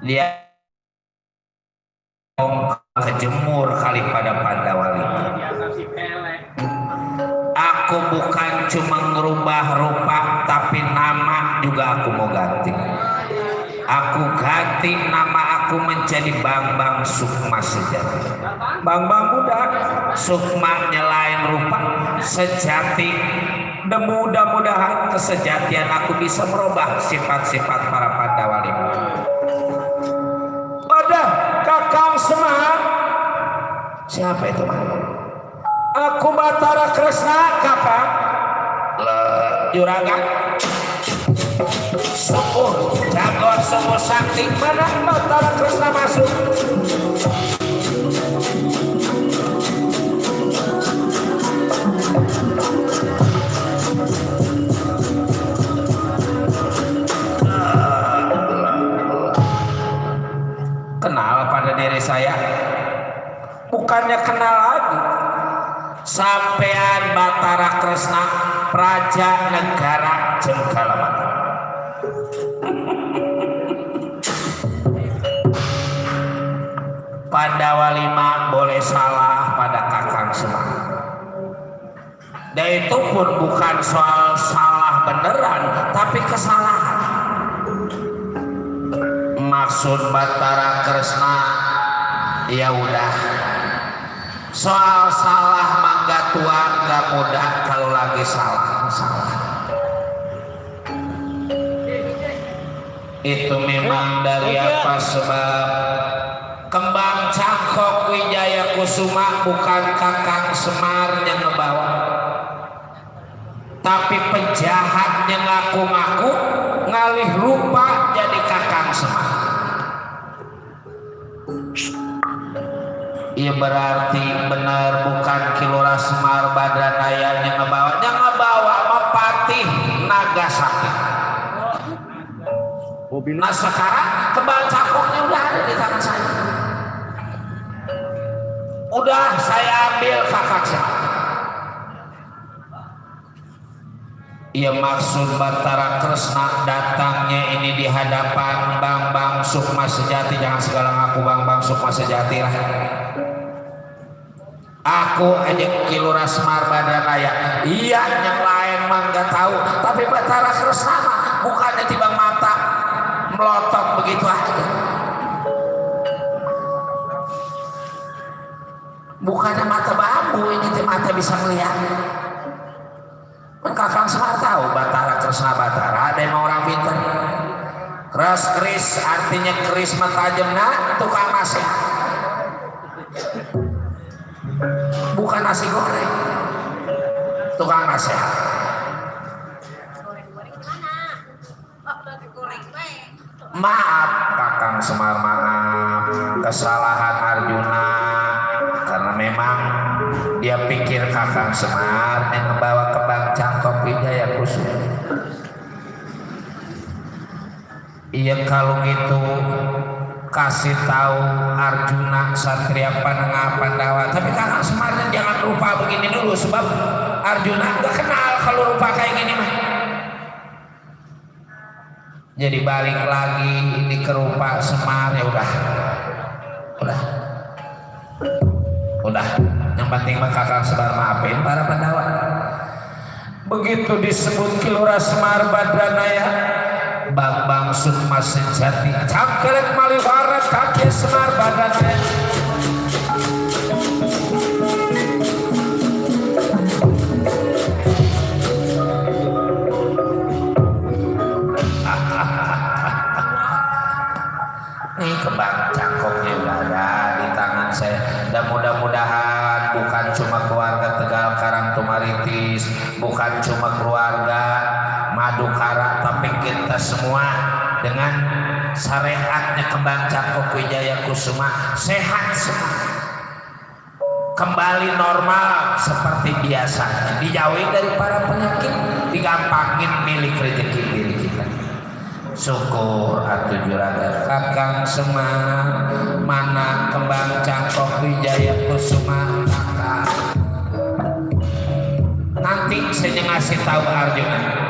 Dia kejemur kali pada Pandawali. Aku bukan cuma ngerubah rupa, tapi nama juga aku mau ganti. Aku ganti nama aku menjadi Bambang Sukma Sejati. Bambang muda, Sukma nyelain rupa, sejati. Dan mudah-mudahan kesejatian aku bisa merubah sifat-sifat para Pandawali. Pada Kakang Semar, siapa itu mah? Aku Batara Kresna, Kakang. Juragan Sungguh jago, sungguh sakti. Mana Batara Kresna masuk? Kenal pada diri saya? Bukannya kenal lagi. Sampean Batara Kresna, Praja Negara Jengkalamata. Pandawali mah boleh salah pada Kakang Semar. Dan itu pun bukan soal salah beneran, tapi kesalahan. Maksud Batara Kresna, ya udah. Soal salah mangga tua gak mudah, kalau lagi salah. Itu memang dari apa sebab Kembang Cangkok Wijaya Kusuma bukan Kakang Semar yang ngebawa, tapi penjahat yang ngaku-ngaku ngalih rupa jadi Kakang Semar. Iya berarti benar bukan Kilora Semar Badranaya yang ngebawa Mapatih Nagasaki. Nah sekarang Kembang Cangkoknya udah ada di tangan saya. Udah saya ambil Kakang Semar. Iya maksud Batara Kresna datangnya ini di hadapan Bambang Sukma Sejati. Jangan segala ngaku Bambang Sukma Sejati lah. Aku aja Kilora Semar Badranaya. Iya yang lain mah nggak tahu, tapi Batara Kresna bukannya tiba mata melotot begitu aja. Bukannya mata bambu, ini mata bisa melihat. Kakang Semar tahu Batara Kresna Batara, ada yang orang pintar. Keris artinya keris mata tajamna, tukang nasihat. Bukan nasi goreng, tukang nasihat. Maaf Kakang Semar, maaf kesalahan Arjuna, karena memang dia pikir Kakang Semar yang membawa Kembang Cangkok Wijaya Kusuma. Iya kalau gitu kasih tahu Arjuna Satria Panengah Pandawa. Tapi Kakang Semar jangan lupa begini dulu, sebab Arjuna nggak kenal kalau rupa kayak gini mah. Jadi balik lagi ini ke rupa Semar, ya udah. Yang penting mah Kakang Semar maafin para Pandawa. Begitu disebut Kilora Semar Badranaya, Bambang Sukma Sejati, cangkelek maliwara kaki Semar Badranaya. Nih Kembang Cangkoknya udah ada di tangan saya. Dan mudah-mudahan bukan cuma keluarga Tegal Karang Tumaritis, bukan cuma keluarga Madukara, tapi kita semua dengan syariatnya Kembang Cangkok Wijaya Kusuma sehat semua, kembali normal seperti biasanya, dijauhi dari para penyakit, digampangin milik rezeki diri kita. Syukur atuh juragan Kakang Semar, mana Kembang Cangkok Wijaya Kusuma Kakang. Nanti saya ngasih tahu Arjuna.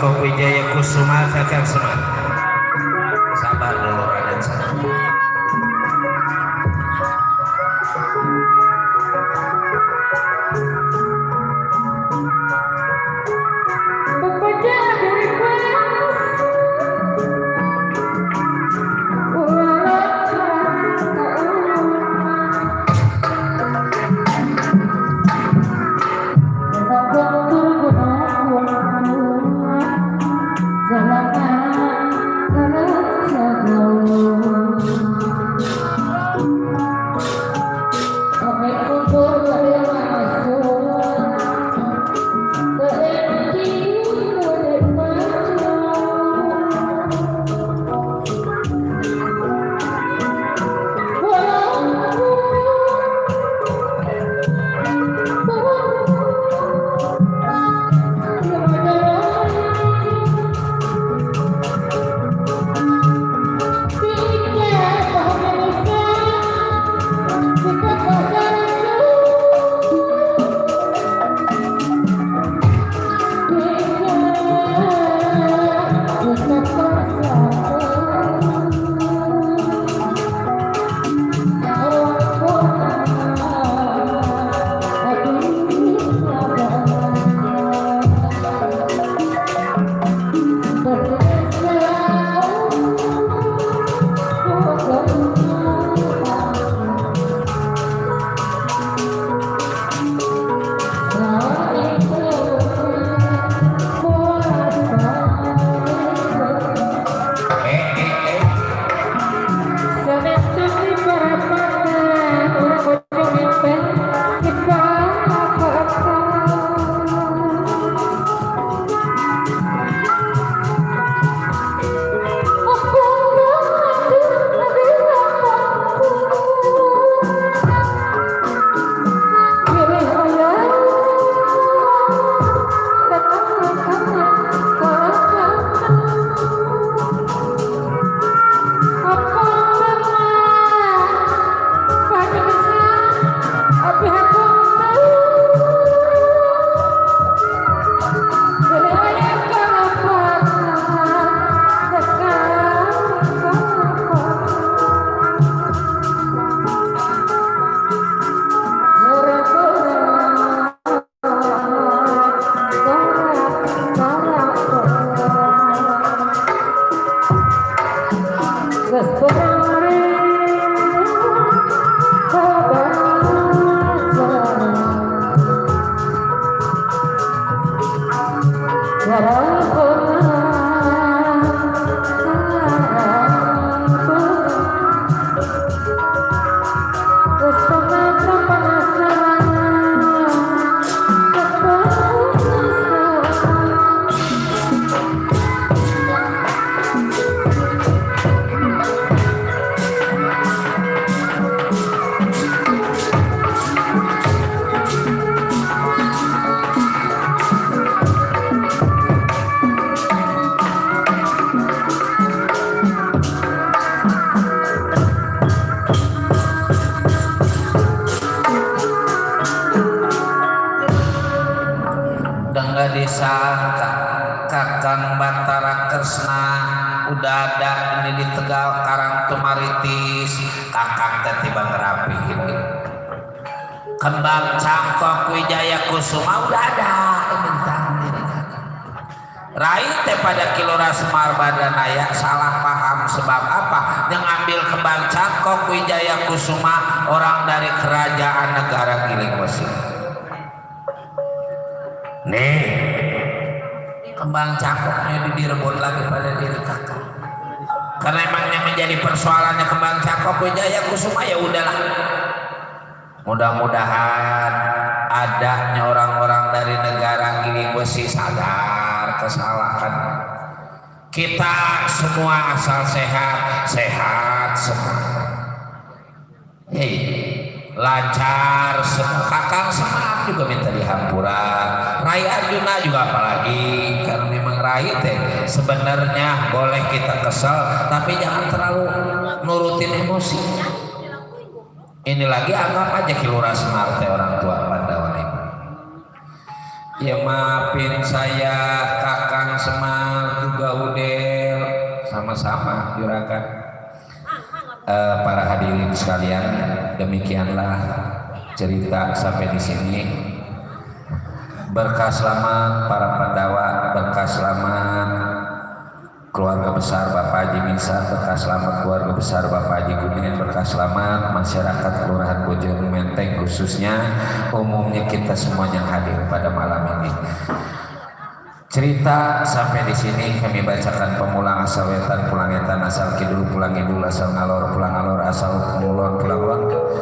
Cangkok Wijaya Kusuma Kakang Semar. Sabar dulu Raden sabar. Disangka Kakang Batara Kresna udah ada ini di Tegal Karang Tumaritis Kakang tiba ngerapihin Kembang Cangkok Wijaya Kusuma udah ada Rai teh pada Kilora Semar Badanaya salah paham sebab apa yang ambil Kembang Cangkok Wijaya Kusuma orang dari kerajaan negara Giling Mesir. Nih Kembang Cangkoknya direbut lagi pada diri kakak karena emangnya menjadi persoalannya Kembang Cangkok Wijaya Kusuma ya udahlah mudah-mudahan adanya orang-orang dari negara Giling Mesir sadar kesalahan kita semua asal sehat semua lancar semua kakang semua juga minta dihampura Rai Arjuna juga apalagi karena memang Rai teh sebenarnya boleh kita kesel tapi jangan terlalu nurutin emosi ini lagi anggap aja Kilora Semar teh orang tua Pandawa ya maafin saya Kakang Semar juga Udel sama-sama juragan. Para hadirin sekalian, demikianlah cerita sampai di sini. Berkah selamat para Pandawa, berkah selamat keluarga besar Bapak Haji Misa, berkah selamat keluarga besar Bapak Haji Kunin, berkah selamat masyarakat Kelurahan Bojong Menteng, khususnya umumnya kita semua yang hadir pada malam ini. Cerita sampai di sini kami bacakan pemulang asal wetan, pulang etan, asal kidul, pulang idul, asal ngalor, pulang alor, asal mulon, pulang ulon.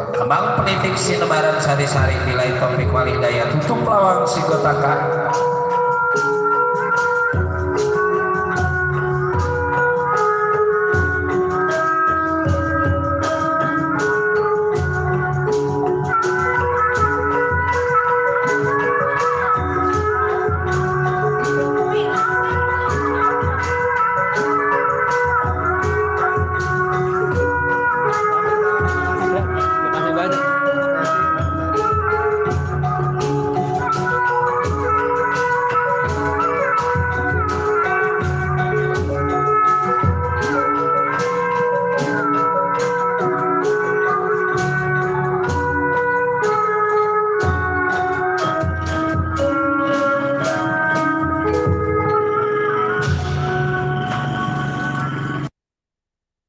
Kembang penitik sinebaran sari-sari, bilai topik walidaya, tutup lawang si gotaka.